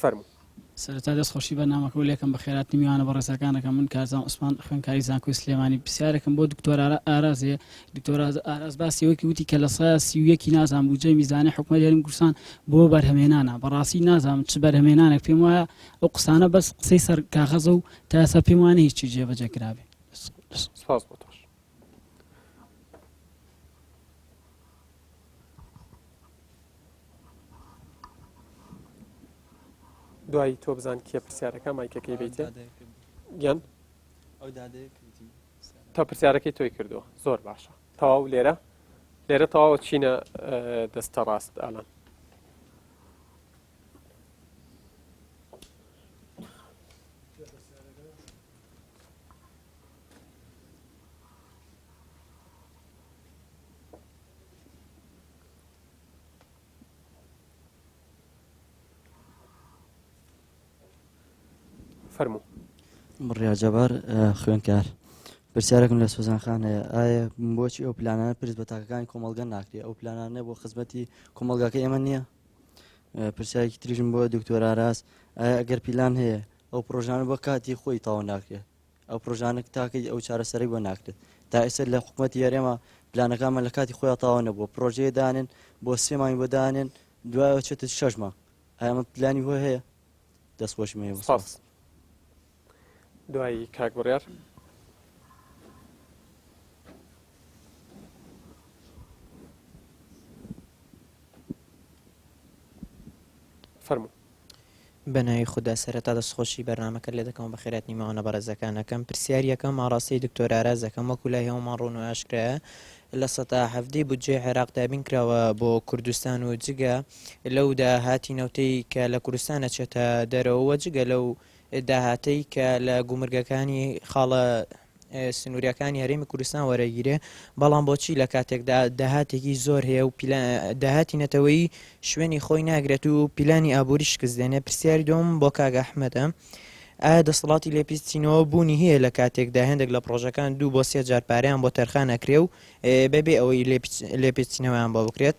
فەرموو. سەرەتا دەست خۆشی بەرنامەکە و لێکەم بەخێراتنی میوانە بەڕێزەکان ئەکەم من کارزان عوسمان خوێندکاری زانکۆی سلێمانی پرسیارێکم بۆ دکتۆر ئاراز هەیە دکتۆر ئاراز باسی ئەوەی کە وتی کە لە سایە 31 نازانم بودجەی میزانەی حکومەت هەرێمی کوردستان بۆ بەرهەمێنانە بەڕاستی نازانم چ بەرهەمێنانێک پێم وایە ئەو قسانە بەس قسەی سەر کاغەزە و تا ئێستا پێم وانە هیچی جێبەجێ کرابێ سپاس بۆ تۆش. دوایی تۆ بزان کێ پرسیارەکە مایکەکەی بیتێ گیان تا پرسیارەکەی تۆی کردووە زۆر باشە تەواو لێرە لێرە تەواوە چینە دەستە ڕاست ئالان فەرموو. بڕیار جەبار خوێندکار پرسیارێکم لە سۆزان خان هەیە ئایا بۆچی ئەو پلانانە پرس بە تاکەکانی کۆمەڵگە ناکرێ ئەو پلانانە بۆ خزمەتی کۆمەڵگاکە ئێمە نییە پرسیارێکی تریشم بۆ دکتۆر ئاراس ئایا ئەگەر پیلان هەیە ئەو پرۆژانە بۆ کاتی خۆی تەواو ناکرێت ئەو پرۆژانە تاکەی ئەو چارەسەرەی بۆ ناکرێت تا ئێستا لە حکوومەتی هەرێمە پلانەکانمان لە کاتی خۆیان تەواو نەبووە پرۆژەیە دانێن بۆ سێ مانگ بۆ دانێن دوایەوە چێتە شەش مانگ ئایا ئەمە پلانی هۆ هەیە دەستخۆشم هەیە سپاس دوایی کاک بڕیار فەرموو. بەناوی خودا سەرەتا دەستخۆشی بەرنامەکەت لێ دەکەم و بەخێرهاتنی میوانە بەڕێزەکان ئەکەم پرسیاری یەکەم ئاڕاستەی دکتۆر ئاراز دەکەم وەکو لای هەموومان ڕوون و ئاشکرایە لە سەتا حەڤدەی بودجەی عێراق دابین کراوە بۆ کوردستان و جگە لەو داهاتی نەوتەی کە لە کوردستان ئەچێتە دەرەوە و جگە لەو داهاتەی کە لە گومرگەکانی خاڵە سنووریەکانی هەرێمی کوردستان وەرەگیرێ، بەڵام بۆچی لە کاتێکدا داهاتێکی زۆر هەیە و داهاتی نەتەوەیی شوێنی خۆی ناگرێت و پیلانی ئابووری شکست دێنێ؟ پرسیاری دووەم بۆ کاک ئەحمەدە، ئایا دەسەڵاتی لێپیچینەوە بوونی هەیە لە کاتێکدا هێندێک لە پڕۆژەکان دوو بۆ سێ جار پارەیان بۆ تەرخان ئەکرێ و بەبێ ئەوەی لێپێچینەوەیان بۆ بکرێت؟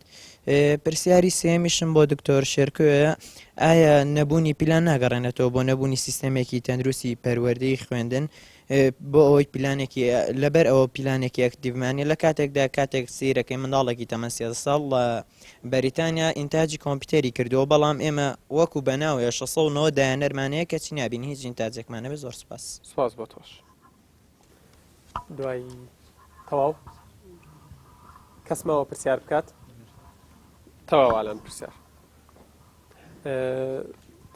پرسیاری سێیەمیشم بۆ دکتۆر شێرکۆیە، ئایا نەبوونی پیلان ناگەڕێنێتەوە بۆ نەبوونی سیستەمێکی تەندروستی پەروەردەی خوێندن بۆ ئەوەی پلانێکی لەبەر ئەوە پیلانێکی ئەکتیڤمانە لە کاتێکدا کاتێک سیرەکەی منداڵێکی تەمەن سێزدە ساڵ لە بەریتانیا ئینتاجی کۆمپیوتەری کردووە بەڵام ئێمە وەکو بەناوەیە 690 دایەنەرمان هەیە کەچی نابینی هیچ ئینتاجێکمان نەبێت زۆر سوپاس. سوپاس بۆ تۆش. دوایی تەواو کەس ماوە پرسیار بکات تەواو ئالان پرسیار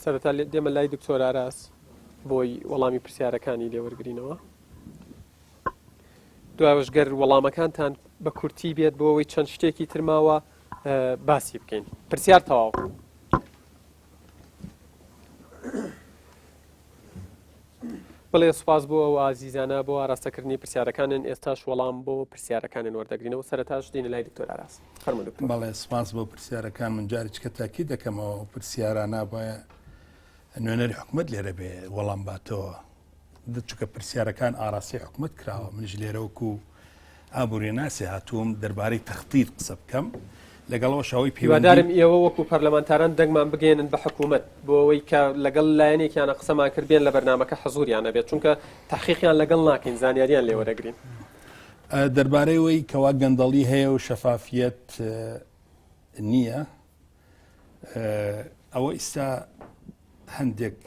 سەرەتا دێمە لای دکتۆر ئاراس بۆی وەڵامی پرسیارەکانی لێوەرگرینەوە دوایش گەر وەڵامەکانتان بە کورتی بێت بۆ ئەوەی چەند شتێکی ترماوە باسی بکەین پرسیار تەواو بڵێ سوپاس بۆ ئەو ئازیزانە بۆ ئاراستەکردنی پرسیارەکانن ئێستاش وەڵام بۆ پرسیارەکانن وەردەگرینەوە سەرەتاش دێینە لای دکتۆر ئاراس فەرموو دکتۆر. بەڵێ سوپاس بۆ پرسیارەکان من جارێکە تاکید دەکەمەوە ئەو پرسیارانە بایە نوێنەری حکومت لێرە بێ وەڵام باتەوە چونکە پرسیارەکان ئاراستەی حکومت کراوە منیش لێرە وەکو ئابووریناسی هاتووم دەربارەی تەختیت قسە بکەم لەگەڵەوە شەوەی پێوەدارم ئێوە وەکو پەرلەمانتاران دەنگمان بگەێنن بە حکوومەت بۆ ئەوەی کە لەگەڵ لایەنێکیانە قسەمان کرد بێن لە بەرنمەکە حزوریان نەبێت چونکە تحقیقیان لەگەڵ ناکەین زانیاریان لێوەرەگرین دەربارەی وەی کەوا گەندەڵی هەیە و شەفافیەت نییە ئەوە ئیستا هەندێک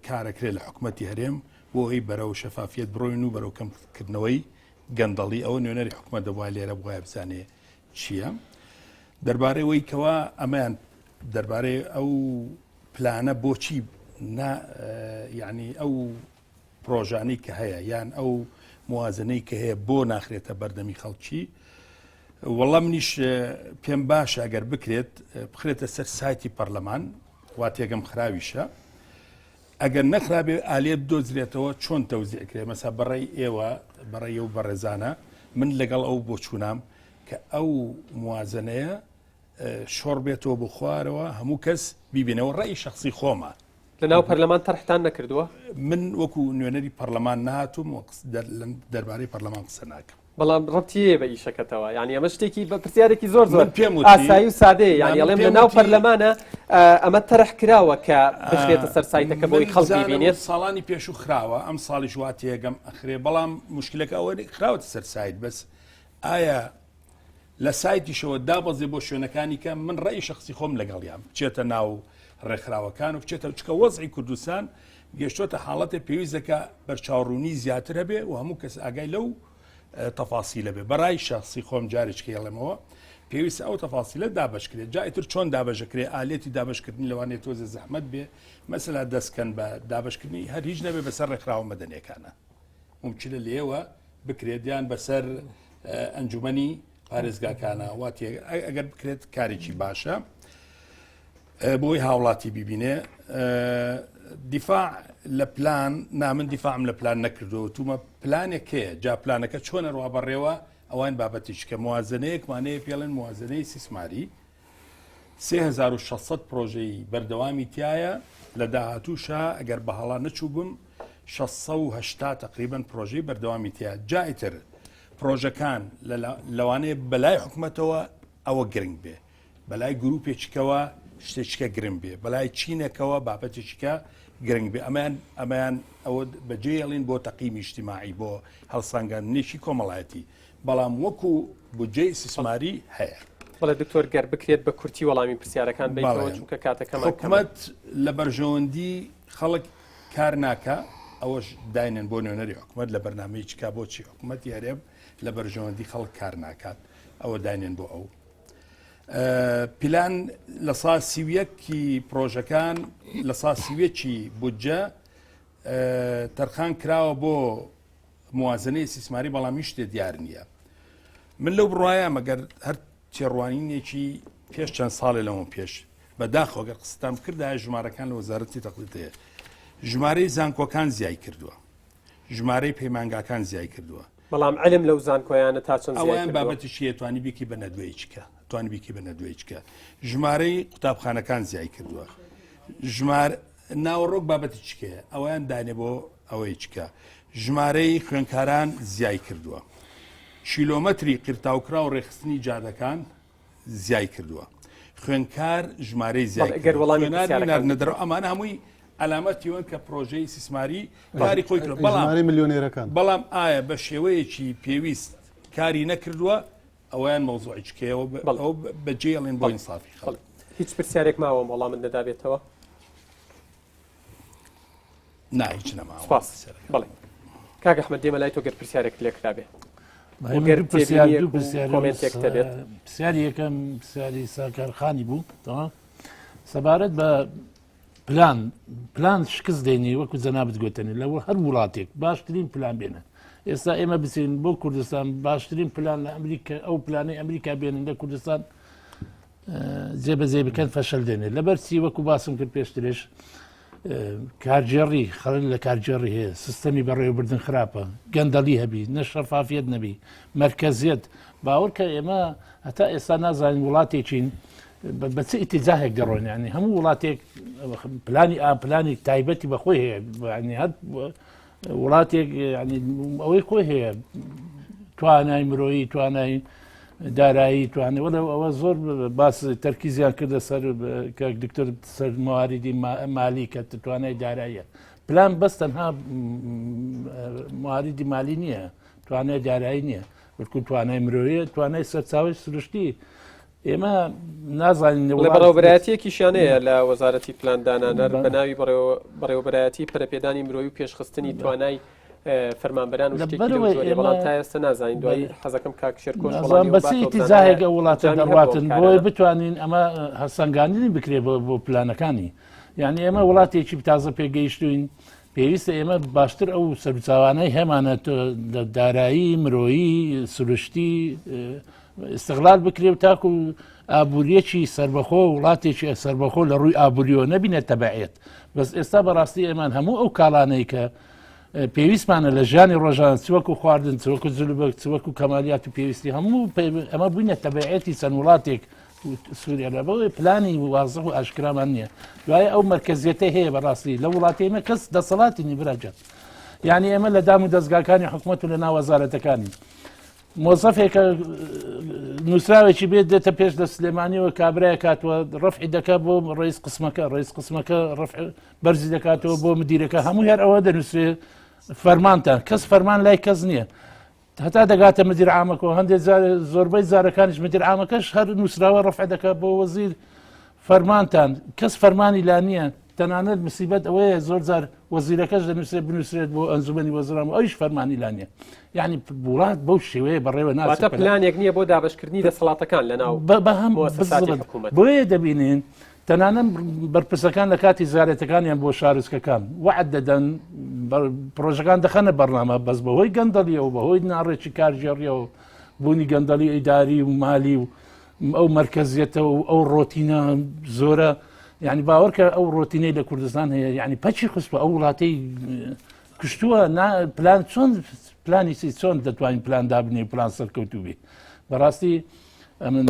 کارەکرێت لە حکوومەتتی هەرێم بۆ ئەوی بەرەو شەفافیەت بڕۆین و بەرەو کەمکردنەوەی گەندەڵی ئەوە نوێنەری حکومەت دەبوایە لێرە بوایە بزانێ چییە دەربارەی وەی کەوا ئەمەیان دەربارەی ئەو پلانە بۆچی نا یعنی ئەو پرۆژانی کە هەیە یان ئەو موازنەی کە هەیە بۆ ناخرێتە بەردەمی خەڵکی وەڵام منیش پێم باشە ئەگەر بکرێت بخرێتە سەر سایتی پەرلەمان وا تێگەم خراویشە ئەگەر نەخرابێ ئالیە بدۆزرێتەوە چۆن تەوزیع کرێ مەسا بەڕێی ئێوە بەڕێی ئەو بەڕێزانە من لەگەڵ ئەو بۆچوونام کە ئەو موازنەیە شۆڕ بێتەوە بۆ خوارەوە هەموو کەس بیبینەوە ڕێی شخصی خۆمە لە ناو پەرلەمان تەرحتان نەکردووە؟ من وەکو نوێنەری پەرلەمان نهاتوم دەربارەی پەرلەمان قسە ناکەم. بەڵام ڕەبتی هەیە بە ئیشەکەتەوە یعنی ئەمە شتێکی بە پرسیارێکی زۆر زۆر من پێم وتی ئاسایی و سادەیە نا یعنی من ئەڵێم لە پێم ناو وتی پەرلەمانە ئەمە تەرح کراوە کە بخرێتە سەر سایتەکە بۆی من خەڵک بزانم بیبینێت ساڵانی پێشوو خراوە ئەم ساڵیش وا تێگەم ئەخرێ بەڵام مشکلەکە ئەوە نییە خراوەتە سەر سایت بەس ئایا لە سایتیشەوە دابەزێ بۆ شوێنەکانی کە من ڕێی شخصی خۆم لەگەڵیان بچێتە ناو ڕێکخراوەکان و بچێتە چکە وەزعی کوردستان گەشتۆتە حاڵەتێ پێویستەکە بەرچاوڕوونی زیاتر هەبێ و هەموو کەس ئاگای لەو تەفاسیلە بێ بەڕای شخصی خۆم جارێککە یڵێمەوە پێویستە ئەو تەفاسیلە دابشکرێت جا ئیتر چۆن دابەشکرێ ئالێتی دابشکردنی لەوانەیە تۆزە زەحمت بێ مەسەلا دەستکەن بە دابشکردنی هەر هیچ نەبێ بەسەر ڕێکخراوە مەدەنیەکانە ممکنە لێوە بکرێت یان بەسەر ئەنجومەنی پارێزگاکانە وا ئەگەر بکرێت کارێکی باشە بۆی هاوڵاتی بیبینێ دیفاع لە پلان نامن دیفاعم لە پلان نەکردو تومە پلانێک هەیە جا پلانەکە چۆنە ڕوا بەڕێوە ئەوان بابەتیشکە موازنەیەکمانەیە پێڵێن موازنەی ئیستیسماری 3600 پرۆژەی بەردەوامی تایە لە داهاتووشا ئەگەر بە هەڵا نەچووبم 680 تقریبا پرۆژەی بەردەوامی تیا جایتر پرۆژەکان لەوانەیە بەلای حکومەتەوە ئەوە گرنگ بێ بەلای گروپێکیکەوە شتێکیکە گرنگ بێ بەلای چینێکەوە بابەتێکیکە گرنگ بێ ئەمەیان ئەمەیان ئەوە بەجێڵین بۆ تەقیمی ئیجتیماعی بۆ هەڵسانگاندنێکی کۆمەڵایەتی بەڵام وەکو بودجەی ئیستیسماری هەیە. بەڵێ دکتۆر گەر بکرێت بە کورتی وەڵامی پرسیارەکان بەیتەوە چونکە کاتەکەمان کەمە. حکومەت لە بەرژەوەندی خەڵک کار ناکا ئەوەش داینێن بۆ نوێنەری حکومەت لە بەرنامەی چکا بۆچی حکومەتی هەرێم لە بەرژەوەندی خەڵک کار ناکات ئەوە داینێن بۆ ئەو. پلان لە سا 31ی پرۆژەکان لە سا 31ی بودجە تەرخان کراوە بۆ موازنەی ئیستیسماری بەڵام هیچ شتێ دیار نییە من لەو بڕوایم ئەگەر هەر تێڕوانینێکی پێش چەند ساڵێ لەمە پێش بەداخەوە گەر قسەتان بکردایە ژمارەکان لە وەزارەتی تەخطیط هەیە ژمارەی زانکۆکان زیای کردووە ژمارەی پەیمانگاکان زیای کردووە بەڵام علم لەو زانکۆیانە تا چەند زیای ئەویان کردووە؟ بابەتی چیە توانی بیکی بە نەدوێیچکە توانی بیکی بە نەدوێیچکە ژمارەی قوتابخانەکان زیای کردووە ژمار ناوەڕۆک بابەتی چکەیە ئەویان دانێ بۆ ئەوەی چکە ژمارەی خوێنکاران زیای کردووە کیلۆمەتری قیرتاوکرا و ڕێکخستنی جادەکان زیای کردووە خوێنکار ژمارەی زیای گەر وەڵامی ناردنە دەرەوە ئەمانە هەمووی عەلامەتی وەن کە پرۆژەی ئیستیسماری کاری خۆی کرد بەڵام ژمارەی ملیۆنێرەکان بەڵام ئایا بە شێوەیەکی پێویست کاری نەکردووە ئەویان مەوزوعی چکەیەوە ئەو بەجێڵێن بۆ ئینسافی خەڵک. هیچ پرسیارێک ماوە وەڵامت نەدابێتەوە؟ نا هیچ نەماوە. سپاس. بەڵێ کاک ئەحمەد دێمە لای تۆ گەر پرسیارێکت لێ کرابێ. گەر پرسیار دوو پرسیار کۆمێنتێک دەبێت. پرسیاری یەکەم پرسیاری ساکارخانی بوو تەمام سەبارەت بە پلان پلان شکست دێنی وەکو جەنابت گوتنی لە هەر وڵاتێک باشترین پلان بێنە ئێستا ئێمە بچین بۆ کوردستان باشترین پلان لە ئەمریکا ئەو پلانەی ئەمریکا بێنن لە کوردستان جێبەجێ بکەن فەشەل دێنێت لەبەر چی وەکو باسم کرد پێشترش کارگێڕی خەڵک لە کارگێڕی هەیە سیستەمی بەڕێوەبردن خراپە گەندەڵی هەبی نە شەفافیت نەبی مرکزیت باوەڕ کە ئێمە هەتا ئێستا نازانین وڵاتێکین بە چ ئیتیجاهێک دەڕۆین ینی هەموو وڵاتێک پلانی ئا پلانی تایبەتی بەخۆی هەیە ینی هەر وڵاتێک ئەوەی خۆی هەیە توانای مرۆیی توانای دارایی توانێ وەلە ئەوە زۆر باس تەرکیزیان کردە سەر کە دکتۆر سەر مواریدی مالی کە توانای داراییە پلان بەس تەنها مواریدی مالی نییە توانای دارایی نییە بەڵکو توانای مرۆیە توانای سەرچاوی سروشتی ئێمە نازانین لە بەڕێوەبەرایەتیەکیشیان هەیە لە وەزارەتی پلاندانانەر بە ناوی بەڕێوەبەرایەتی پەرەپێدانی مرۆیی و پێشخستنی توانای فەرمانبەران و شتێکی لەو جۆرە بەڵام تا ئێستا نازانین دوایی حەزەکەم کاک شێرکۆش وەڵامی بە چ ئیتیجاهێک ئەو وڵاتە دەڕواتن بۆی بتوانین ئەمە هەسەنگاندنی بکرێ بۆ پلانەکانی یعنی ئێمە وڵاتێکی تازە پێگەیشتوین پێویستە ئێمە باشتر ئەو سەرچاوانەی هەمانە لە دارایی مرۆیی سروشتی استغلال بکرێ و تاکو ئابووریەکی سربەخۆ وڵاتێکی سربەخۆ لە ڕووی ئابووریەوە نەبینە تەبعێت بەس ئێستا بەڕاستی ئێمان هەموو ئەو کاڵانەی کە پێویستمانە لە ژیانی ڕۆژان چ وەکو خواردن چ وەکو جلوبەرگ چ وەکو کەمالیات و پێویستی هەموو ئەمە بووینە تەبعێتی چەند وڵاتێک سووریا لە بەوەی پلانی وازح و ئاشکرامان نییە دوای ئەو مرکزیەتە هەیە بەڕاستی لە وڵاتی ئێمە کەس دەسەڵاتی نی براجان یعنی ئێمە لە دام و دەستگاکانی حکوومەت و لە ناو وەزارەتەکانی. مۆزەفێکە نووسراوێکی بێت دێتە پێش لە سلێمانیەوە کابرای کاتوە ڕفعی دەکە بۆ ڕئیس قسمەکە ڕئیس قسمەکە ڕفع بەرزی دەکاتەوە بۆ مدیرەکە هەموو هەر ئەوە دەنووسێ فەرمانتان کەس فەرمان لای کەس نییە هەتا دەگاتە مدیر عامەکەەوە هەندێک زۆربەی زارەکانیش مدیر عامەکەش هەر نووسراوە ڕفع دەکات بۆ وەزیر فەرمانتان کەس فەرمانی لا نییە تەنانەت مسیبەت ئەوەیە زۆر جار وەزیرەکەش دەنووسێت بنووسرێت بۆ ئەنجومەنی وەزران و ئەویش فەرمانی لا نییە یعنی وڵات بەو شێوەیە بەڕێوە ناچێت پلانێک نییە بۆ دابەشکردنی دەسەڵاتەکان لەناو بە هەم حکوومەت بۆیە دەبینین تەنانەت بەرپرسەکان لە کاتی زیارەتەکانیان بۆ شارۆچکەکان وەعد دەدەن پرۆژەکان دەخەنە بەرنامە بەس بەهۆی گەندەڵیەوە بەهۆی ناڕێکی کارگێڕیەوە بوونی گەندەڵی ئیداری و مالی و ئەو مەرکەزیەتە و ئەو ڕۆتینە زۆرە یعنی باوەڕکە ئەو ڕۆتینەی لە کوردستان هەیە یعنی پەچی خستوە ئەو وڵاتەی کوشتووە پلان چۆن پلانی چۆن دەتوانین پلان دابنێ پلان سەرکەوتوو بێ بەڕاستی ئەمن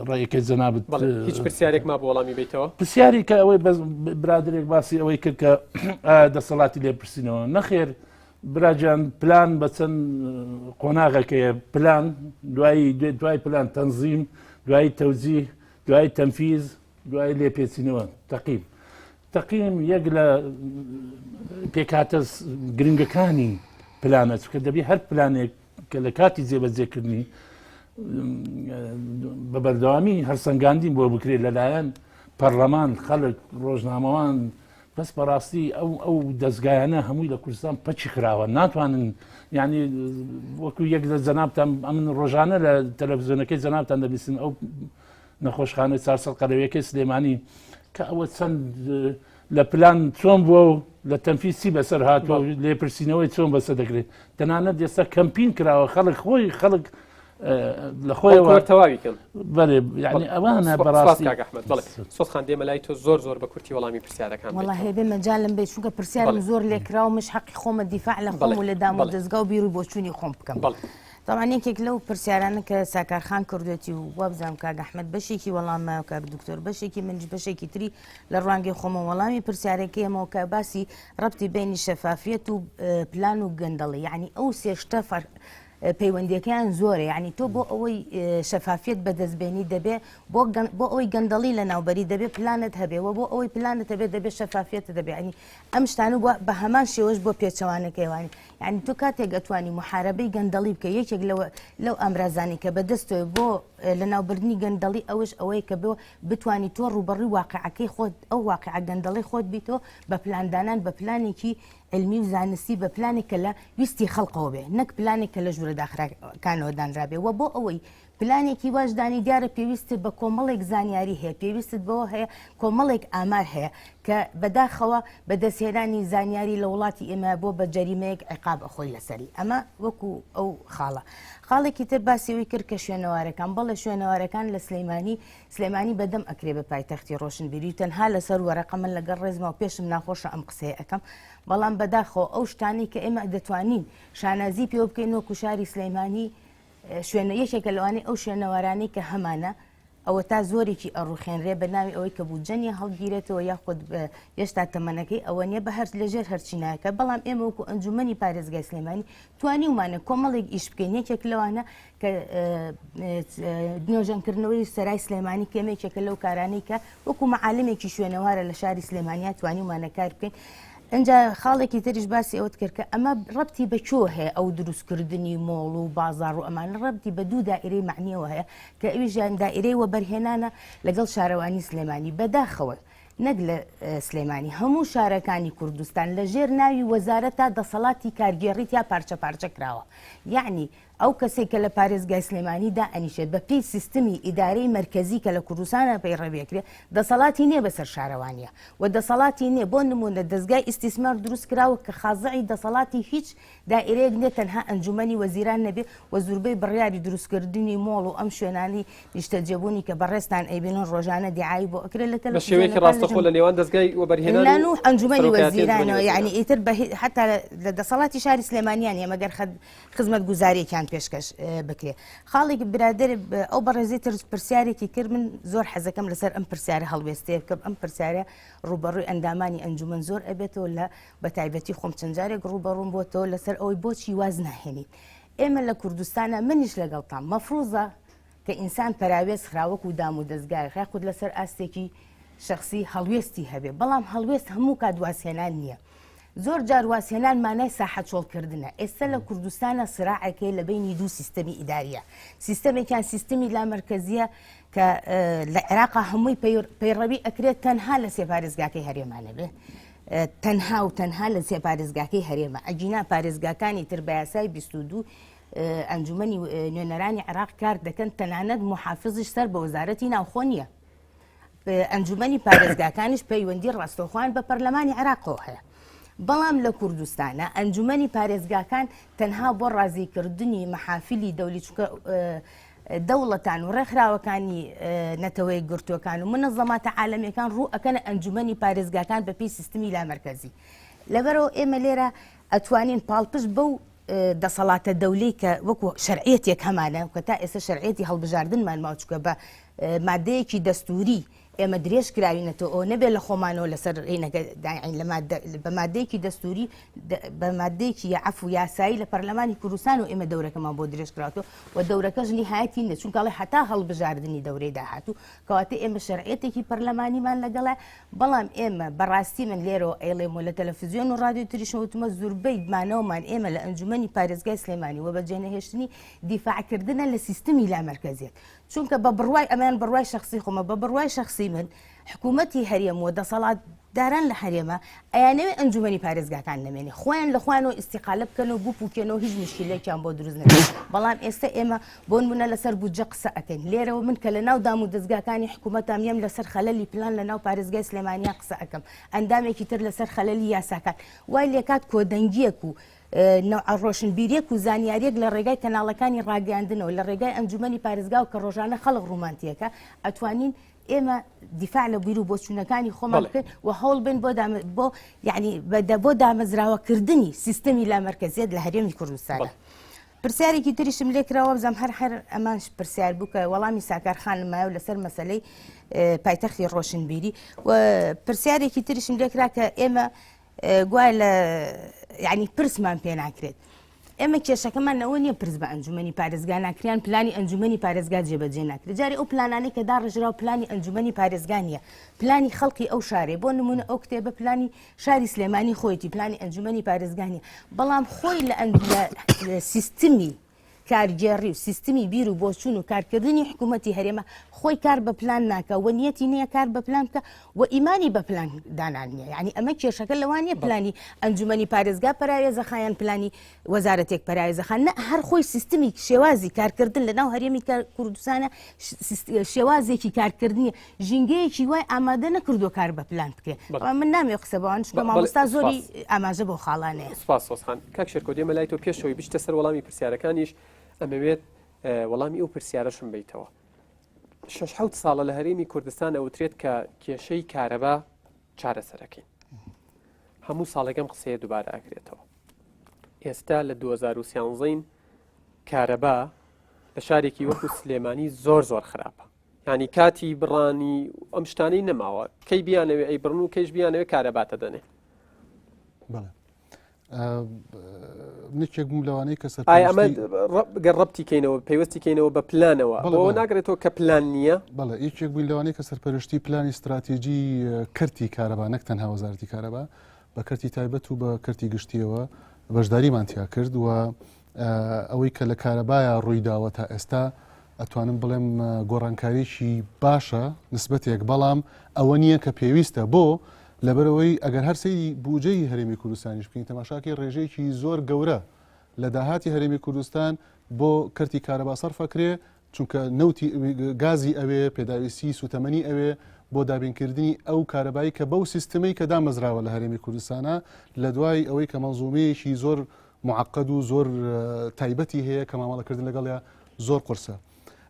ڕێیەکەی جەنابت هیچ پرسیارێک ما بۆ وەڵامی بیتەوە پرسیاری کە ئەوەی بەس برادێک باسی ئەوەی کرد کە دەسەڵاتی لێپرسینەوە نەخێر براجان پلان بە چەند قۆناغەکەیە پلان دوایی دوای پلان تەنزیم دوایی تەوجی دوای تەنفیز دوای لێپێچینەوە تەقیم تەقیم یەک لە پێکهاتە گرنگەکانی پلانە چکە دەبی هەر پلانێک کە لە کاتی جێبەجێکردنی بە بەردەوامی هەرسەنگاندین بۆ بکرێت لەلایەن پەرلەمان خەڵک ڕۆژنامەوان بەس بەڕاستی ئەو ئەو دەستگایانە هەمووی لە کوردستان پەچی خراوە ناتوانن یعنی وەکو یەک لە جەنابتان ئەمن ڕۆژانە لە تەلەڤزیۆنەکەی جەنابتان دەبیستن ئەو نەخۆشخانەی 400 قەرەویەکەی سلێمانی کە ئەوە چەند لە پلان چۆن بووە و لە تەنفیز چی بەسەر هاتووە و لێپرسینەوەی چۆن بەسەر دەکرێت تەنانەت ئێستا کەمپین کراوە خەڵک خۆی خەڵک لە خۆیەوە تەواوی کەم بەێ یعنی ئەوانە بەڕاستی کاک ئەحمەد بەڵێ سۆز خان دێمە لای تۆ زۆر زۆر بە کورتی وەڵامی پرسیارەکان وەڵا هەیە مەجالم بێ چونکە پرسیارم زۆر لێکراوە مش حەقی خۆمە دیفاع لە خۆم و لە دام و دەزگا و بیر و بۆچوونی خۆم بکەم تەبعەن یەکێک لەو پرسیارانە کە ساکار خان کردوێتی و وابزانم کاک ئەحمەد بەشێکی وەڵام مایە و کاک دکتۆر بەشێکی منیش بەشێکی تری لە ڕوانگەی خۆمەوە وەڵامی پرسیارەکەی ئەمەوە کە باسی ڕەبتی بینی شەفافیەت و پلان و گەندەڵی یعنی ئەو سێ شتە پەیوەندیەکەیان زۆرە یعنی تۆ بۆ ئەوەی شەفافیەت بەدەست بێنی دەبێ بۆ بۆ ئەوەی گەندەڵی لە ناوبەری دەبێ پلانت هەبێ و بۆ ئەوەی پلانت هەبێ دەبێ شەفافیەت دەبێ ینی ئەم شتانە بە هەمان شێوەش بۆ پێچەوانەکەی وانی یانی تۆ کاتێک ئەتوانی موحارەبەی گەندەڵی بکەی یەکێک لەوە لەو ئامرازانی کە بەدەستەوە بۆ لەناوبردنی گەندەڵی ئەوەش ئەوەیە کە بۆ بتانی تۆ ڕووبەڕووی واقعەکەی خۆت ئەو واقع گەندەڵی خۆت بیتەوە بە پلاندانان بە پلانێکی علمی و زانستی بە پلانێک کە لە ویستی خەڵقەوە بێ نەک پلانێک کە لە ژوورە داخراکانەوە دانرابێ و بۆ ئەوەی پلانێکی واش دانی دیارە پێویستت بە کۆمەڵێک زانیاری هەیە، پێویستت بەوە هەیە کۆمەڵێک ئامار هەیە کە بەداخەوە بەدەستهێنانی زانیاری لە وڵاتی ئێمە بۆ بە جەریمەیەک عیقاب ئەخۆی لەسەری. ئەمە وەکو ئەو خاڵە. خاڵێکی تر باسی ئەوەی کرد کە شوێنەوارەکان، بەڵێ شوێنەوارەکان لە سلەیمانی، سلێمانی بەدەم ئەکرێ بە پایتەختی ڕۆشنبیری و تەنها لەسەر وەرەقە من لەگەڵ ڕێزما و پێشم ناخۆشە ئەم قسەیە ئەکەم بەڵام بەداخەوە ئەو شتانەی کە ئێمە دەتوانین شانازی پێوە بکەین وەکو شاری سلەیمانی شوێنە یەکێکە لەوانەی ئەو شوێنەوارانەی کە هەمانە ئەوەتا زۆرێکی ئەڕوخێنرێ بە ناوی ئەوەی کە بودجە نیە هەڵگیرێتەوە یاخود هێشتا تەمەنەکەی ئەوە نیە بە هەر لەژێر هەرچی ناکە بەڵام ئێمە وەکو ئەنجومەنی پارێزگای سلێمانی توانیومانە کۆمەڵێک ئیش بکەین یەکێک لەوانە کە نۆژەنکردنەوەی سەرای سلێمانی کەمێکێکە لەو کارانەی کە وەکو معالمێکی شوێنەوارە لە شاری سلێمانیا توانیومانە کار بکەین ئینجا خاڵێکی تریش باسی ئەوەت کرد کە ئەمە ڕەبتی بە کوێوە هەیە ئەو دروستکردنی مۆڵ و بازاڕ و ئەمانە ڕەبتی بە دوو دائیرەی مەعنیەوە هەیە کە ئەویشیان دائیرەی وەبەرهێنانە لەگەڵ شارەوانی سلێمانی بەداخەوە نەک لە سلێمانی هەموو شارەکانی کوردستان لە ژێر ناوی وەزارەتا دەسەڵاتی کارگێڕی تیا پارچە پارچە کراوە یعنی ئەو کەسەی کە لە پارێزگای سلێمانی دائەنیشێت بە پێی سیستمی ئیدارەی مەرکەزی کە لە کوردستانا پەیڕەوی ئەکرێ دەسەڵاتی نیە بەسەر شارەوانیە و دەسەڵاتی نیە بۆ نمونە دەزگای ئیستیسمار دروست کراوە کە خازعی دەسەڵاتی هیچ دائیرەیەک نیە تەنها ئەنجومەنی وەزیران نەبێ و زوربەی بڕیاری دروستکردنی مۆڵ و ئەم شوێنانەی نیشتەجێبوونی کە بەڕێزتان ئەیبینن ڕۆژانە دیعایی بۆ ئەکرێت لە بە شێوەیەکی تەلەفزیۆنەکان ڕاستەخۆ لە نێوان دەزگای وەبەرهێنان نان و و ئەنجومەنی سەرۆکایەتی ئەنجومەنی وەزیرانەوە وەزیران. یعنی ئیتر بە هی- حتا لە دەسەڵاتی شاری سلێمانیان نیە مەگەر خەد خزمەتگوزاریەکیان پێشکەش بکرێ. خاڵێک برادەر ئەو بەڕێزی تر پرسیارێکی کرد من زۆر حەزەکەم لەسەر ئەم پرسیارە هەڵوێستەیە بکەم ئەم پرسیارە ڕووبەڕووی ئەندامانی ئەنجومەن زۆر ئەبێتەوە لە بە تایبەتی خۆم چەند جارێک ڕووبەڕووم بۆتەوە لەسەر ئەوەی بۆچی واز ناهێنین. ئێمە لە کوردستانە منیش لەگەڵتان مەفروزە کە ئینسان پەراوێز خرا وەکو دام و دەزگایەک یاخود لەسەر ئاستێکی شەخسی هەڵوێستی هەبێ بەڵام هەڵوێست هەموو کات وازهێنان نییە زۆر جار وازهێنان مانای ساحە چۆڵکردنە ئێستا لە کوردستانە سراعێک هەیە لە بینی دوو سیستەمی ئیداریە سیستەمێکیان سیستمی لامەرکەزیە کە لە عێراقا هەمووی پەیڕەوی ئەکرێت تەنها لە سێ پارێزگاکەی هەرێمانە بێ تەنها و تەنها لە سێ پارێزگاکەی هەرێمە ئەگینا پارێزگاکانی تر بە یاسای 22 ئەنجومەنی نوێنەرانی عێراق کار دەکەن تەنانەت محافزیش سەر بە وەزارەتی ناوخۆ نییە ئەنجومەنی پارێزگاکانیش پەیوەندی ڕاستەوخۆیان بە پەرلەمانی عێراقەوە هەیە بەڵام لە کوردستانە ئەنجومەنی پارێزگاکان تەنها بۆ ڕازیکردنی مەحافلی دەولی چونکە دەوڵەتان و ڕێکخراوەکانی نەتەوەی گرتوەکان و منەزەماتە عالەمیەکان ڕوو ئەکەنە ئەنجومەنی پارێزگاکان بەپێی سیستمی لامەرکەزی لەبەرەوە ئێمە لێرە ئەتوانین پاڵپشت بەو دەسەڵاتە دەولەی کە وەکو شەرعیەتێک هەمانە کە تا ئێستا شەرعیەتی هەڵبژاردنمان ماوە چونکە بە مادەیەکی دەستوری ئێمە درێژ کراوینەتەوە ئەوە نەبێت لە خۆمانەوە لەسەر ڕینەکە داعین لە مادە بە مادەیەکی دەستوری بە مادەیەکی عەفو یاسایی لە پەرلەمانی کوردستان و ئێمە دەورەکەمان بۆ درێژ کراوەتەوە و دەورەکەش نیهایەتی نیە چونکە ئەڵێ هەتا هەڵبژاردنی دەورەی داهاتوو کەواتە ئێمە شەرعیەتێکی پەرلەمانیمان لەگەڵە بەڵام ئێمە بەڕاستی من لێرەوە ئەیڵێم و لە تەلەفزیۆن و ڕادیۆ تریشەوە وتمە زوربەی مانەوەمان ئێمە لە ئەنجومەنی پارێزگای سلێمانی و بەجێنەهێشتنی دیفاعکردنە لە سیستمی لامەرکەزیەت چونکە بە بڕوای ئەمان بڕوای شخصی خۆمە بە بڕوای شخصی من حکوومەتی هەرێم و دەسەڵاتداران لە هەرێمە ئەیانەوێ ئەنجومەنی پارێزگاکان نەمێنێ خۆیان لە خۆیانەوە ئیستیقالە بکەن و بپوکێنەوە هیچ مشکلێکیان بۆ دروست نەبێت بەڵام ئێستا ئێمە بۆ نمونە لەسەر بودجە قسە ئەکەین لێرەوە من کە لە ناو دام و دەزگاکانی حکوومەتام یەم لەسەر خەلەلی پلان لە ناو پارێزگای سلێمانیا قسە ئەکەم ئەندامێکی تر لەسەر خەلەلی یاساکان وای لێکات کۆدەنگیەک و نەوعە ڕۆشنبیریەک و زانیاریەک لە ڕێگای کەناڵەکانی ڕاگەیاندنەوە لە ڕێگای ئەنجومەنی پارێزگاوە کە ڕۆژانە خەڵک ڕوومانتیەکە ئەتوانین ئێمە دیفاع لە بیر و بۆچوونەکانی خۆمان بکەین و هەوڵ بن بۆ بۆ یعنی بۆ دامەزراوەکردنی سیستەمی لامەرکەزیەت لە هەرێمی کوردستان. پرسیارێکی تریشم لێکراوە بزانم هەر هەر ئەمانش پرسیار بوو کە وەڵامی ساکار خانم مایەوە لەسەر مەسلەی پایتەختی ڕۆشنبیری و پرسیارێکی تریشم لێکرا کە ئێمە گوایە لە یعنی پرسمان پێ ناکرێت ئێمە کێشەکەمان ئەوە نییە پرس بە ئەنجومەنی پارێزگا ناکریان پلانی ئەنجومەنی پارێزگا جێبەجێ ناکرێت جاری ئەو پلانانەی کە داڕێژراو پلانی ئەنجومەنی پارێزگا نییە پلانی خەڵکی ئەو شارێ بۆ نمونە ئەو کتێبە پلانی شاری سلێمانی خۆیەتی پلانی ئەنجومەنی پارێزگا نییە بەڵام خۆی لە سیستمی کارگێڕی و سیستمی بیر و بۆچوون و کارکردنی حکوومەتی هەرێمە خۆی کار بە پلان ناکە و نیەتی نییە کار بە پلان بکە و ئیمانی بە پلان دانان نییە یعنی ئەمە کێشەکە لەوانیە پلانی ئەنجومەنی پارێزگا پەراوێزەخایان پلانی وەزارەتێک پەراوێزەخان نە هەر خۆی سیستمی شێوازی کارکردن لە ناو هەرێمی کوردستانە شێوازێکی کارکردنی ژینگەیەکی وای ئامادە نەکردووە کار بە پلان بکرێت بەڵام من نامەوێت قسە بەوان چونکە مامۆستا زۆری ئاماژە بۆ خاڵانەیە. سپاس سۆزخان. کاک شێرکۆ دێمە لای تۆ پێش ئەوەی بچیتە سەر وەڵامی پرسیارەکانیش ئەمەوێت وەڵامی ئەو پرسیارەشم بیتەوە. شەش حەوت ساڵە لە هەرێمی کوردستان ئەوترێت کە کێشەی کارەبا چارەسەرەکەین. هەموو ساڵێک ئەم قسەیە دووبارە ئەکرێتەوە. ئێستا لە 2013 کارەبا لە شارێکی وەکو سلێمانی زۆر زۆر خراپە. یانی کاتی بڕانی ئەم شتانەی نەماوە کەی بیانەوێ ئەی بڕن و کەیش بیانەوێ کارەباتە دەنێ نکێک بووم لەوانەی کە سەر ئەمە گەر ڕەتی کەینەوە پەیوەستی کەینەوە بە پلانەوە بەوە ناگرێتەوە کە پلان نییە بەڵێ یەکێک بووین لەوانەی کە سەرپەرشتی پلانی استراتیژی کەرتی کارەبا نەک تەنها وەزارەتی کارەبا بە کەرتی تایبەت و بە کەرتی گشتیەوە بەشداریمان تیا کرد و ئەوەی کە لە کارەبایە ڕوویداوە تا ئێستا ئەتوانم بڵێم گۆڕانکاریی باشە نسبەتێک بەڵام ئەوە نییە کە پێویستە بۆ لەبەرەوەی ئەگەر هەر سەیری بوجەی هەرێمی کوردستانیش بکەین تەماشاکەی ڕێژەیەکی زۆر گەورە لە داهاتی هەرێمی کوردستان بۆ کەرتی کارەبا سەرفەکرێ چونکە نەوتی گازی ئەوێ پێداویستی سوتەمەنی ئەوێ بۆ دابینکردنی ئەو کارەبایی کە بەو سیستمەی کە دامەزراوە لە هەرێمی کوردستانە لە دوای ئەوەی کە مەنزومەیەکی زۆر معقد و زۆر تایبەتی هەیە کە مامەڵەکردن لەگەڵیا زۆر قورسە.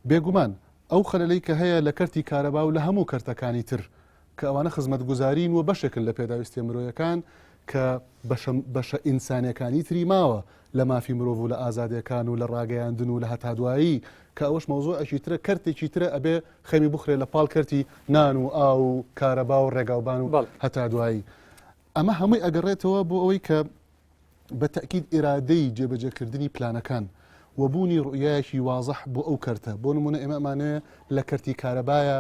بێگومان ئەو خەلەلەی کە هەیە لە کەرتی کارەبا و لە هەموو کەرتەکانی تر کە ئەوانە خزمەتگوزارین و بەشێکن لە پێداویستیە مرۆیەکان کە بەشە بەشە ئینسانیەکانی تری ماوە لە مافی مرۆڤ و لە ئازادیەکان و لە ڕاگەیاندن و لە هەتا دوایی کە ئەوەش مەوزوعێکی ترە کەرتێکی ترە ئەبێ خەمی بخرێ لە پاڵ کەرتی نان و ئاو و کارەبا و ڕێگاوبان و هەتا دوایی ئەمە هەمووی ئەگەڕێتەوە بۆ ئەوەی کە بە تەئکید ئیرادەی جێبەجێکردنی پلانەکان. و بوونی ڕوئیایەکی وازح بۆ ئەو کەرتە. بۆ نموونە ئێمە ئەمانەوێ لە کەرتی کارەبایە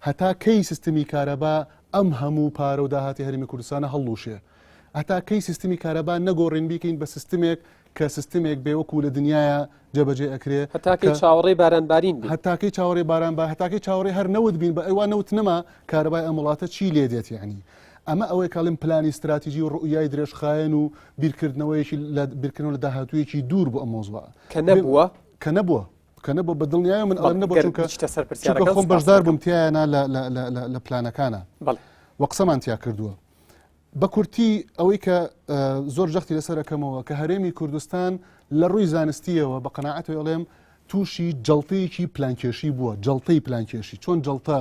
هەتا کەی سیستمی کارەبا ئەم هەموو پارە و داهاتی هەرێمی کوردستانە هەڵلووشێ؟ هەتا کەی سیستمی کارەبا نەگۆڕین بیکەین بە سیستمێک کە سیستمێک بێ وەکو لە دنیایا جێبەجێ ئەکرێ هەتا کەی چاوەڕێی باران بارین بین؟ هەتا کەی چاوەڕێی باران با هەتا کەی چاوەڕێی هەر نەوت بین بە ئەیوا نەوت نەما کارەبای ئەم وڵاتە چی لێ دێت یەعنی ئەمە ئەوەیە کە ئەڵێم پلانی ستراتیجی و ڕوئیای درێژخایەن و بیرکردنەوەیەکی لە بیرکردنەوە لە داهاتوویەکی دوور بۆ ئەم مەوزوعە کە نەبووە کە نەبووە کە نەبووە بە دڵنیایە من ئەڵێم نەبووە گەر چونکە بچیتە سەر چونکە پرسیارەکان خۆم سوپاس بەشدار دەکەم. بووم تیایانا لە لە لە لە لە پلانەکانا بەڵێ و قسەمان تیا کردووە بە کورتی ئەوەی کە زۆر جەختی لەسەر ئەکەمەوە کە هەرێمی کوردستان لە ڕووی زانستیەوە بە قەناعەتەوە ئەڵێم تووشی جەڵتەیەکی پلانکێشی بووە، جەڵتەی پلانکێشی، چۆن جەڵتە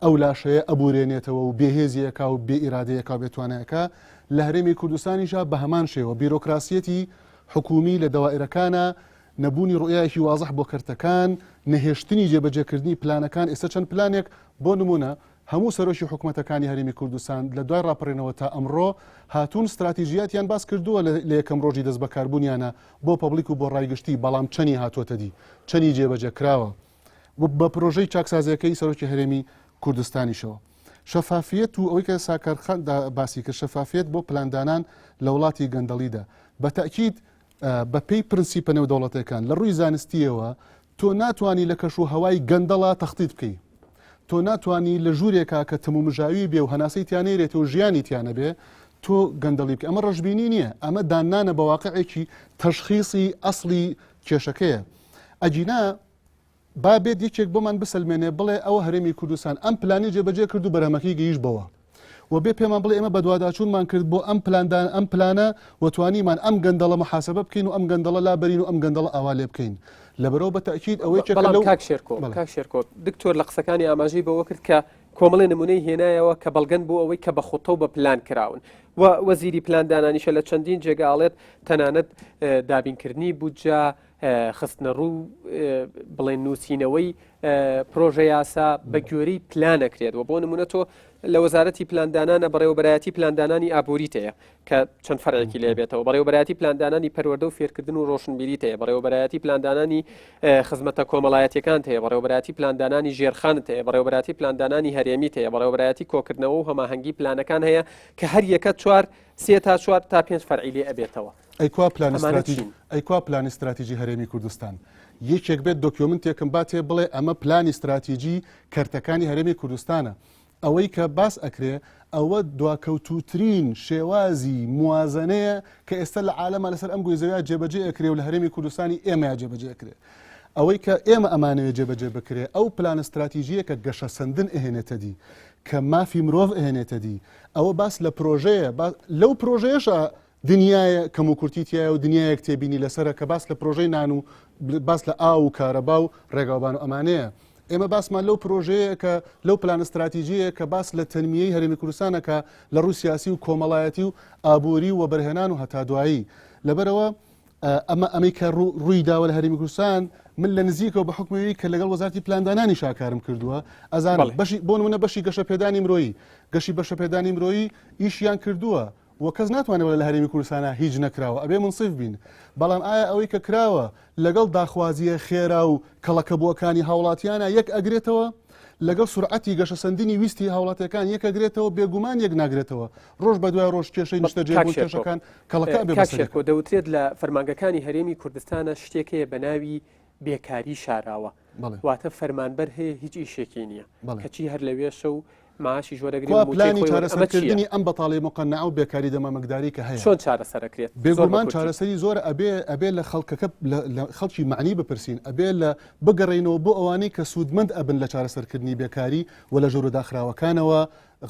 ئەو لاشەیە ئەبورێنێتەوە و بێهێزیەکا و بێ ئیرادەیەکا و بێتوانایەکا، لە هەرێمی کوردستانیشا بە هەمان شێوە بیرۆکراسیەتی حکوومی لە دەوائرەکانا، نەبوونی ڕوئیایەکی وازح بۆ کەرتەکان، نەهێشتنی جێبەجێکردنی پلانەکان، ئێستا چەند پلانێک بۆ نموونە هەموو سەرۆکی حکومەتەکانی هەرێمی کوردستان لە دوای ڕاپەڕینەوە تا ئەمڕۆ هاتوون ستراتیژیاتیان باس کردووە لە یەکەم ڕۆژی دەستبەکاربوونیانە بۆ public و بۆ ڕای گشتی، بەڵام چەنی هاتووەتە دی؟ چەنی جێبەجێ کراوە؟ و بە پرۆژەی چاکسازیەکەی سەرۆکی هەرێمی کوردستانیشەوە. شەفافیەت و ئەوەی کە ساکار خان باسی کرد شەفافیەت بۆ پلاندانان لە وڵاتی گەندەڵیدا بە تەئکید بە پێی پرنسیپە نێودەوڵەتەکان لە ڕووی زانستیەوە تۆ ناتوانی لە کەش و هەوای گەندەڵا تەختیت بکەی. تۆ ناتوانی لە ژوورێکا کە تەمومژاوی بێ و هەناسەی تیا نەیرێتەوە و ژیانی تیا نەبێ تۆ گەندەڵی بکەی. ئەمە ڕەشبینی نییە، ئەمە داننانە بە واقعێکی تەشخیسی ئەسڵی کێشەکەیە. ئەگینا با بێت یەکێک بۆمان بسەلمێنێ بڵێ ئەوە هەرێمی کوردستان ئەم پلانی جێبەجێ کرد و بەرهەمەکەی گەیشت بەوە. و بێ پێمان بڵێ ئێمە بەدواداچوونمان کرد بۆ ئەم پلاندان ئەم پلانە و توانیمان ئەم گەندەڵە محاسبە بکەین و ئەم گەندەڵە لابەرین و ئەم گەندەڵە ئاوا لێ بکەین لەبەرەوە بە تەئکید ئەوەی کە بەڵام لەو کاک شێرکۆ بەڵێ. کاک شێرکۆ دکتۆر لە قسەکانی ئاماژەی بەوە کرد کە کۆمەڵێ نمونەی هێنایەوە کە بەڵگەن بۆ ئەوەی کە بە خوتە و بە پلان کراون و وەزیری پلاندانانیشە لە چەندین جێگا ئەڵێت تەنانەت دابینکردنی بودجە خستنەڕوو بڵێن نووسینەوەی پرۆژە یاسا بە گوێرەی پلان ئەکرێت و بۆ نمونە تۆ لە وەزارەتی پلاندانانە بەڕێوەبەرایەتی پلاندانانی ئابووریت هەیە کە چەند فەرعێکی لێ بێتەوە بەڕێوەبەرایەتی پلاندانانی پەروەردە و فێرکردن و ڕۆشنبیریت هەیە بەڕێوەبەرایەتی پلاندانانی خزمەتە کۆمەڵایەتیەکان هەیە بەڕێوەبەرایەتی پلاندانانی ژێرخانت هەیە بەڕێوەبەرایەتی پلاندانانی هەرێمیت هەیە بەڕێوەبەرایەتی کۆکردنەوە و هەماهەنگی پلانەکان هەیە کە هەر یەکە چوار سێ تا چوار تا پێنج فەرعی لێ ئەبێتەوە. ئەی کوا پلانی ئەمانە ستراتیژ چین؟ ئەی کوا پلانی ستراتیژی هەرێمی کوردستان؟ یەکێک بێت document ێکم باتێ بڵێ ئەمە پلانی ستراتیژی کەرتەکانی هەرێمی کوردستانە. ئەوەی کە باس ئەکرێ ئەوە دواکەوتووترین شێوازی موازەنەیە کە ئێستا لە عالەما لەسەر ئەم گۆی زەویا جێبەجێ ئەکرێ و لە هەرێمی کوردستانی ئێمەیا جێبەجێ ئەکرێ. ئەوەی کە ئێمە ئەمانەوێ جێبەجێ بکرێ ئەو پلانە ستراتیژییە کە گەشەسەندن ئەهێنێتە دی، کە مافی مرۆڤ ئەهێنێتە دی، ئەوە باس لە پرۆژەیە، لەو پرۆژەیەشا دنیایە کەموکورتی تیایە و دنیایەک تێبینی لەسەرە کە باس لە پرۆژەی نان و باس لە ئاو و کارەبا و ڕێگاوبان و ئەمانەیە. ئێمە باسمان لەو پرۆژەیە کە لەو پلانە ستراتیژیەیە کە باس لە تەنمیەی هەرێمی کوردستانە کە لە ڕووی سیاسی و کۆمەڵایەتی و ئابووری و وەبەرهێنان و هەتا دوایی. لەبەرئەوە ئەمە ئەمەی کە ڕووی داوە لە هەرێمی کوردستان من لە نزیکەوە بە حکومەوەی کە لەگەڵ وەزارتی پلاندانانی شاکارم کردووە ئەزانم بەشی بۆ نمونە بەشی گەشەپێدانی مرۆیی گەشی بەشەپێدانی مرۆیی ئیشیان کردووە و کەس ناتوانێت بڵێ لە هەرێمی کوردستانا هیچ نەکراوە، ئەبێ مونسیف بین، بەڵام ئایا ئەوەی کە کراوە لەگەڵ داخوازییە خێرا و کەڵەکەبووەکانی هاوڵاتیانا یەک ئەگرێتەوە؟ لەگەڵ سورعەتی گەشەسەندنی ویستی هاوڵاتیەکان یەک ئەگرێتەوە؟ بێگومان یەک ناگرێتەوە، ڕۆژ بە دوای ڕۆژ کێشەی کاک نیشتەجێبوون، شێرکۆ، کێشەکان کەڵەکە ئەبێ کاک بەسەر شێرکۆ یەکا. دەوترێت لە فەرمانگەکانی هەرێمی کوردستانا شتێک هەیە بە ناوی بێکاری شاراوە، بەڵێ. واتە فەرمانبەر هەیە هیچ ئیشێکی نییە، بەڵێ. کەچی هەر لەوێشە و معاشیش وەرەگرێ کوا و مووچەی پلانی خۆی وەر ئەمە چییە؟ چارەسەرکردنی ئەم بەتاڵی مقەنەعە و بێکاری دەمامکداری کە هەیە؟ چۆن چارەسەر ئەکرێت؟ زۆر بە بێگومان کورتی. چارەسەری زۆرە ئەبێ ئەبێ لە خەڵکەکە لە لە خەڵکی مەعنی بپرسین ئەبێ لە بگەڕێینەوە بۆ ئەوانەی کە سوودمەند ئەبن لە چارەسەرکردنی بێکاری و لە ژوورە داخراوەکانەوە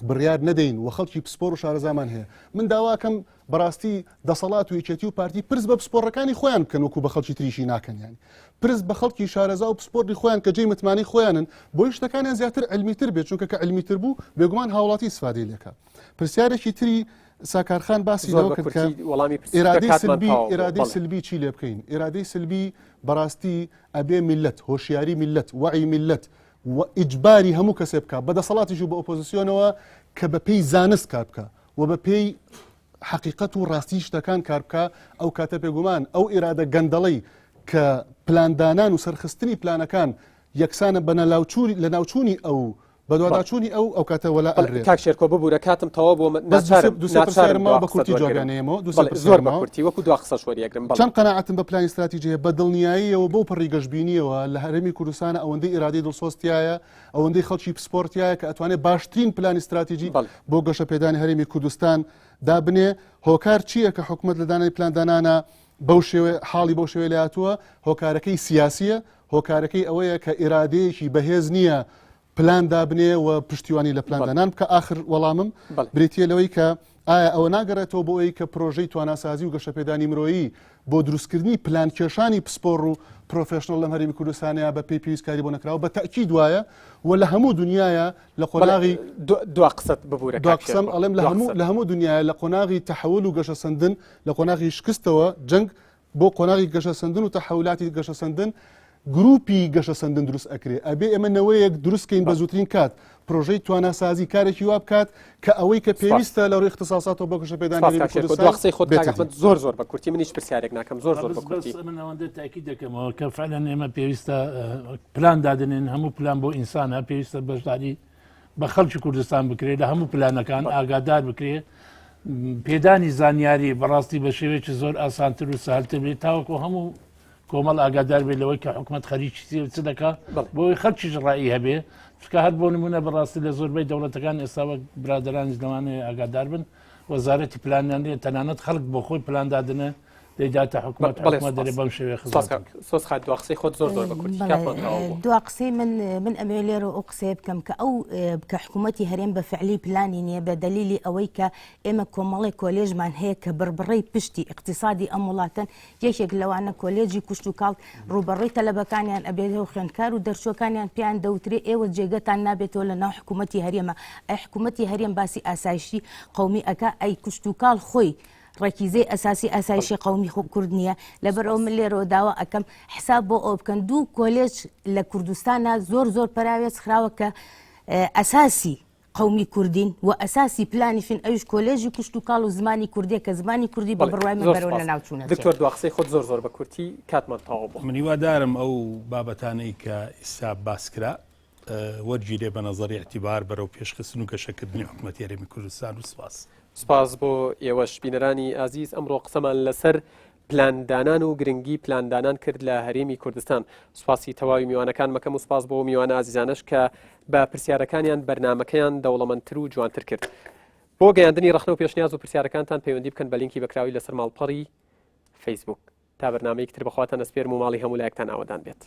بڕیار نەدەین و خەڵکی پسپۆڕ و شارەزامان هەیە من داواکەم بەڕاستی دەسەڵات و یەکێتی و پارتی پرس بە پسپۆڕەکانی خۆیان بکەن وەکو بە خەڵکی تریشی ناکەن یانی پرس بە خەڵکی شارەزا و پسپۆڕی خۆیان کە جێی متمانەی خۆیانن بۆی شتەکانیان زیاتر علمی تر بێت چونکە کە علمی تر بوو بێگومان هاوڵاتی ئیسفادەی لێکا پرسیارێکی تری ساکارخان باسی زۆر لەوە بە کرد کە کورتی وەڵامی پرسیارەکە ئیرادەی کاتمان سلبی تەواو بوو. ئیرادەی بەڵێ. سلبی چی لێ بکەین ئیرادەی سلبی بەڕاستی ئەبێ میلەت هۆشیاری میلەت وەعی میلەت و ئیجباری هەموو کەسێ بکا بە دەسەڵاتیش و بە ئۆپۆزیسیۆنەوە کە بە پێی زانست کار بکا و بە پێی حەقیقەت و ڕاستی شتەکان کار بکا ئەو کاتە بێگومان ئەو ئیرادە گەندەڵەی. کە پلاندانان و سەرخستنی پلانەکان یەکسانە بە لەناوچوونی ئەو بەدواداچوونی ئەو ئەو کاتە وەلا ئەنرێت. کاک شێرکۆ ببورە کاتم تەواو بووە بەس ناچارم دوو سێ پرسیارم ماوە بە کورتی جوابیان نەیەمەوە دوو سێ زۆر بە کورتی وەکو دوا قسەش وەریەگرم بەڵێ. چەند قەناعەتم بە پلانی ستراتیجی هەیە بە دڵنیاییەوە بەو پەڕی گەشبینییەوە لە هەرێمی کوردستانە ئەوەندەی ئیرادەی دڵسۆز تیایە ئەوەندەی خەڵکی پسپۆڕ تیایە کە ئەتوانێت باشترین پلانی ستراتیجی بۆ گەشەپێدانی هەرێمی کوردستان دابنێ هۆکار چییە کە حکومەت لە دانانی پلاندانانە بەو شێوەیە حاڵی بەو شێوەیە لێهاتووە هۆکارەکەی سیاسییە هۆکارەکەی ئەوەیە کە ئیرادەیەکی بەهێز نییە پلان دابنێ و پشتیوانی لە پلان دانان بکە ئاخر وەڵامم بریتە لەوەی کە ئایا ئەوە ناگەڕێتەوە بۆ ئەوەی کە پرۆژەی تواناسازی و گەشەپێدانی مرۆیی بۆ دروستکردنی پلانکێشانی پسپۆڕ و professional لەم هەرێمی کوردستانەیە بە پێی پێویست کاری بۆ نەکراوە بە تەئکید وایە و لە هەموو دنیاە لە قۆناغی دوا قسەت ببورە دوا قسەم ئەڵێم لە هەموو لە هەموو دنیاە لە قۆناغی تەحول و گەشەسەندن لە قۆناغی شکستەوە جەنگ بۆ قۆناغی گەشەسەندن و تەحەولاتی گەشەسەندن گروپی گەشەسەندن دروست ئەکرێ ئەبێ ئێمە نەوەیەک دروست کەین بە زووترین کات پرۆژەی تواناسازی کارێکی وا بکات کە ئەوەی کە پێویستە لە ڕووی اختصاصاتەوە بۆ گەشەپێدانی سپاس کاک شێرکۆ دوا قسەی خۆت کاک ئەحمەد زۆر زۆر بە کورتی من هیچ پرسیارێک ناکەم زۆر زۆر بە کورتی بەس من ئەوەندە تاکید دەکەمەوە کە فعلا ئێمە پێویستە پلان دادنێن هەموو پلان بۆ ئینسانە پێویستە بەشداری بە خەڵکی کوردستان بکرێت لە هەموو پلانەکان ئاگادار بکرێت پێدانی زانیاری بەڕاستی بە شێوەیەکی زۆر ئاسانتر و سەهلتر بێت تاوەکو هەموو کۆمەڵ ئاگادار بێت لەوەی کە حکومت خەریکی چ دەکا بۆی خەڵکیش ڕایی هەبێ چکە هەر بۆ نمونە بەڕاستی لە زۆربەی دەوڵەتەکان ئێستا وەک برادەرانیش لەوانەیە ئاگادار بن وەزارەتی پلانیان نیە تەنانەت خەڵک بۆ خۆی پلان دادنێ دەیداتە حکومەت حکومەت دەرێ بەم شێوەیە خزمەت بکات. سۆز خان دوا قسەی خۆت زۆر زۆر بە کورتی کاتمان تەواو بوو. دوا قسەی من من ئەمەوێ لێرە ئەو قسەیە بکەم کە ئەو کە حکوومەتی هەرێم بە فعلی پلانی نییە بە دەلیلی ئەوەی کە ئێمە کۆمەڵێک کۆلێژمان هەیە کە بڕبڕەی پشتی ئیقتیسادی ئەم وڵاتەن یەکێک لەوانە کۆلێجی کوشتوکاڵ ڕووبەڕووی تەلەبەکانیان ئەبێتەوە خوێندکار و دەرچووەکانیان پێیان دەوترێ ئێوە جێگەتان نابێتەوە لە ناو حکوومەتی هەرێمە ئەی حکوومەتی هەرێم باسی ئاسایشی قەومی ئەکا ئەی کوشتوکاڵ خۆی ڕەکیزەی ئەساسی ئاسایشی قەومی خۆ کورد نییە لەبەر ئەو من لێرەوە داوا ئەکەم حساب بۆ ئەو بکەن دوو کۆلێج لە کوردستانە زۆر زۆر پەراوێز خراوە کە ئەساسی قەومی کوردین و ئەساسی پلانیشن ئەویش کۆلێژی کوشت و کاڵ و زمانی کوردیە کە زمانی کوردی بە بڕوای من بەرەو لەناوچوونە دکتۆر دوا قسەی خۆت زۆر زۆر بە کورتی کاتمان تەواو بوو. من هیوادارم ئەو بابەتانەی کە ئیستا باس کرا وەرگیرێ بە نەزەری ئیعتیبار بەرەو پێشخستن و گەشەکردنی حکومەتی هەرێمی کوردستان و سپاس. سپاس بۆ ئێوەش بینەرانی ئازیز ئەمڕۆ قسەمان لەسەر پلاندانان و گرنگی پلاندانان کرد لە هەرێمی کوردستان سوپاسی تەواوی میوانەکان مەکەم و سپاس بۆ میوانە ئازیزانەش کە بە پرسیارەکانیان بەرنمەکەیان دەوڵەمەندتر و جوانتر کرد بۆ گەیاندنی ڕەخنە و پێشنیاز و پرسیارەکانتان پەیوەندی بکەن بە لینکی بەکراوی لەسەر ماڵپەڕی فەیسبوک تا بەرنمەیەکی تر بەخواتان ئەسپێرم و ماڵی هەموو لایەکتان ئاوەدان بێت.